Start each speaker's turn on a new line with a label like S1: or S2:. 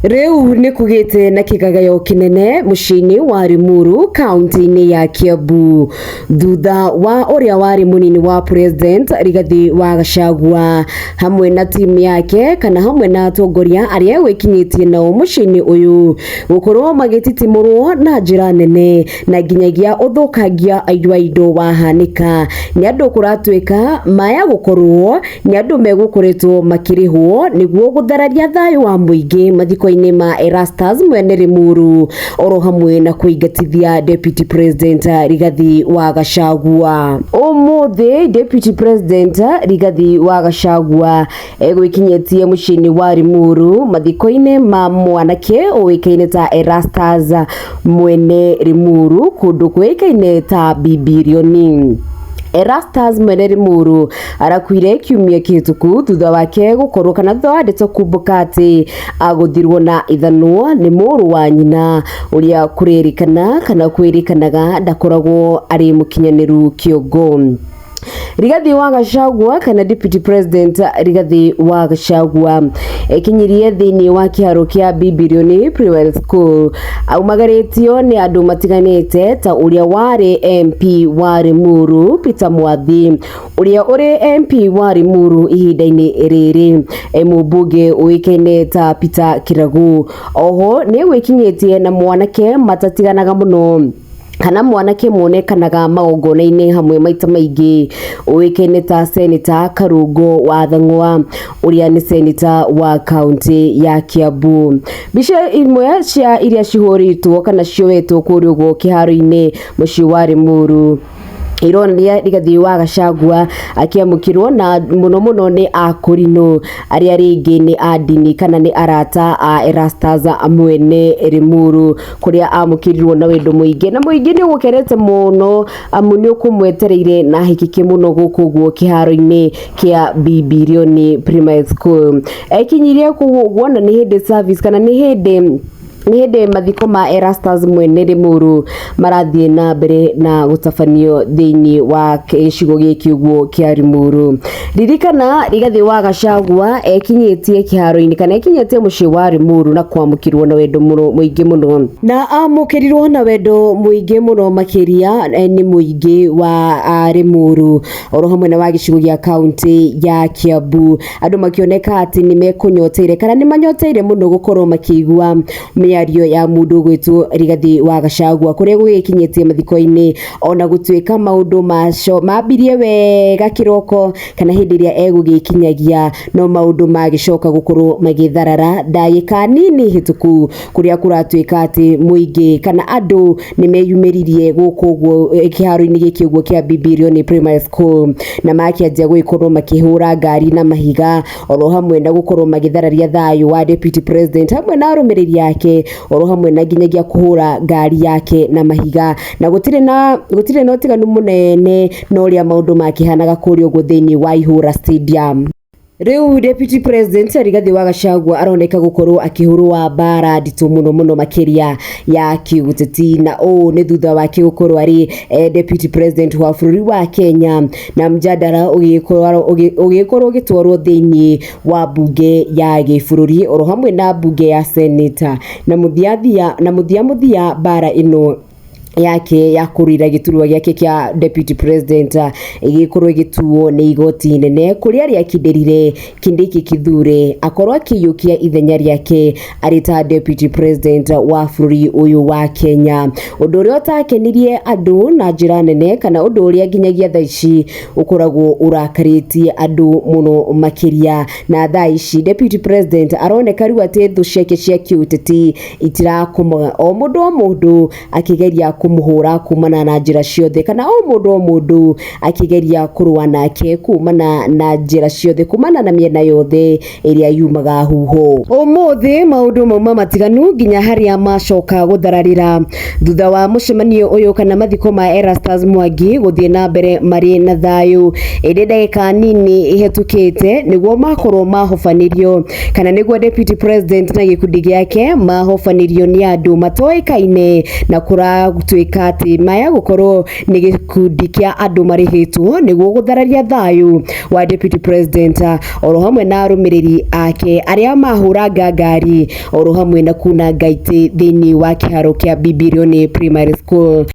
S1: Rĩu nĩ kũgĩte na kĩgagayo kĩnene mũciĩ-inĩ wa Limuru kaunti-inĩ ya Kiambu thutha wa ũrĩa warĩ mũnini wa president Rigathi wa Gachagua hamwe na timu yake kana hamwe na atongoria arĩa egwĩkinyĩtie nao mũciĩ-inĩ ũyũ gũkorwo magĩtitimũrwo na njĩra nene na nginyagia ũthũkangia wa indo wahanĩka nĩ andũ kũratuĩka maya gũkorwo nĩ andũ megũkoretwo makĩrĩhwo nĩguo gũthararia thayũ wa mũingĩ mathiko-inĩ ma Erastus mwene Limuru oro hamwe na kũingatithia Deputy President Rigathi wa Gachagua. Ũmũthĩ Deputy President Rigathi wa Gachagua egwĩkinyĩtie mũciĩ-inĩ wa Limuru mathiko-inĩ ma mwanake ũĩkaine ta Erastus mwene Limuru kũndũ kũĩkaine ta Bibirioni. Erastus mwene Limuru arakuire kiumia kĩhĩtũku thutha wake gũkorwo kana thutha wa ndeto kumbũka atĩ agũthirwo na ithanwa nĩ mũrũ wa nyina ũrĩa kũrĩrĩkana kana kwĩrĩkanaga ndakoragwo arĩ mũkinyanĩru kĩongo. Rigathi wa Gachagua kana Deputy President Rigathi wa Gachagua ekinyirie thĩinĩ wa kĩharo kĩa Bibirioni Primary School aumagarĩtio nĩ andũ matiganĩte ta ũrĩa warĩ MP wa Limuru Peter Mwathi ũrĩa ũrĩ MP wa Limuru ihinda-inĩ rĩrĩ, mũmbunge ũĩkaine ta Peter Kiragu. Oho nĩ gwĩkinyĩtie na mwanake matatiganaga mũno kana mwanake monekanaga magongona-inĩ hamwe maita maingĩ ũĩkaine ta Seneta Karungo wa Thang'wa ũrĩa nĩ seneta wa kaunti ya Kiambu. Mbica imwe cia iria cihũrĩtwo kana cioetwo kũrĩa ũguo kĩharo-inĩ mũciĩ wa Limuru ironania Rigathi wa Gachagua akĩamũkĩrwo na mũno mũno nĩ akũrinũ arĩa rĩngĩ nĩ a ndini kana nĩ arata a Erastus mwene Limuru kũrĩa amũkĩrirwo na wendo mũingĩ na mũingĩ nĩ ũgũkenete mũno amu nĩ ũkũmwetereire na hĩkĩkĩ mũno gũkũ ũguo kĩharo-inĩ kĩa Bibirioni Primary School. Ekinyirie kũu ũguo na nĩ hĩndĩ service kana nĩ hĩndĩ mathiko ma Erastus mwene Limuru marathiĩ na mbere na gũtabanio thĩinĩ wa gĩcigo gĩkĩ ũguo kĩa Limuru. Ririkana Rigathi wa Gachagua ekinyĩtie kĩharo-inĩ kana ekinyĩtie mũciĩ wa Limuru na kwamũkĩrwo na wendo mũno mũingĩ mũno na amũkĩrirwo na wendo mũingĩ mũno makĩria nĩ mũingĩ wa Limuru oro hamwe na wa gĩcigo gĩa kaunti ya Kiambu. Andũ makĩoneka atĩ nĩ mekũnyoteire kana nĩ manyoteire mũno gũkorwo makĩigua mĩario ya mũndũ ũgwĩtwo Rigathi wa Gachagua kũrĩa gũgĩkinyĩtie mathiko-inĩ ona gũtuĩka maũndũ maco mambirie wega kĩroko kana hĩndĩ ĩrĩa egũgĩkinyagia no maũndũ magĩcoka gũkorwo magĩtharara ndagĩka nini hĩtũku kũrĩa kũratuĩka atĩ mũingĩ kana andũ nĩ meyumĩririe gũkũ ũguo kĩharo-inĩ gĩkĩ ũguo kĩa Bibirioni Primary School na makĩanjia gũgĩkorwo makĩhũra ngari na mahiga oro hamwe na gũkorwo magĩthararia thayũ wa Deputy President hamwe na arũmĩrĩri ake oro hamwe na nginyagia kũhũra ngari yake na mahiga na gũtirĩ na ũtiganu mũnene na ũrĩa maũndũ makĩhanaga kũrĩa ũguo thĩinĩ wa Ihũra Stadium. Rĩu Deputy President Rigathi wa Gachagua aroneka gũkorwo akĩhũrwo mbara nditũ mũno mũno makĩria ya kĩũteti na ũũ nĩ thutha wake gũkorwo arĩ Deputy President wa bũrũri wa Kenya na mjadala ũgĩkorwo ũgĩtwarwo thĩinĩ wa mbunge ya gĩbũrũri oro hamwe na mbunge ya Senate na mũthia mbara ĩno yake ya kũrũĩra gĩturwa gĩake kĩa Deputy President ĩgĩkorwo ĩgĩtuo nĩ igoti inene kũrĩa rĩakindĩrire Kindiki Kithure akorwo akĩiyũkia ithenya rĩake arĩ ta Deputy President wa bũrũri ũyũ wa Kenya. Ũndũ ũrĩa ũtakenirie andũ na njĩra nene kana ũndũ ũrĩa nginyagia thaa ici ũkoragwo ũrakarĩtie andũ mũno makĩria na thaa ici Deputy President aroneka rĩu atĩ thũ ciake cia kĩũteti itirakoma o mũndũ o mũndũ akĩgeria kũmũhũra kumana na njĩra ciothe kana o mũndũ o mũndũ akĩgeria kũrũa nake kumana na njĩra ciothe kumana na mĩena yothe ĩrĩa yumaga huho. Ũmũthĩ maũndũ mauma matiganu nginya harĩa macoka gũthararĩra thutha wa mũcemanio ũyũ kana mathiko ma Erastus Mwangi gũthiĩ na mbere marĩ na thayũ ĩndĩ ndagĩka nini ihĩtũkĩte nĩguo makorwo mahobanĩrio kana nĩguo Deputy President na gĩkundi gĩake mahobanĩrio nĩ andũ matoĩkaine na kũratuĩka Gũtuĩka atĩ maya gũkorwo nĩ gĩkundi kĩa andũ marĩhĩtwo nĩguo gũthararia thayũ wa deputy president oro hamwe na arũmĩrĩri ake arĩa mahũranga ngari oro hamwe na kunanga itĩ thĩinĩ wa kĩharo kĩa Bibirioni Primary School.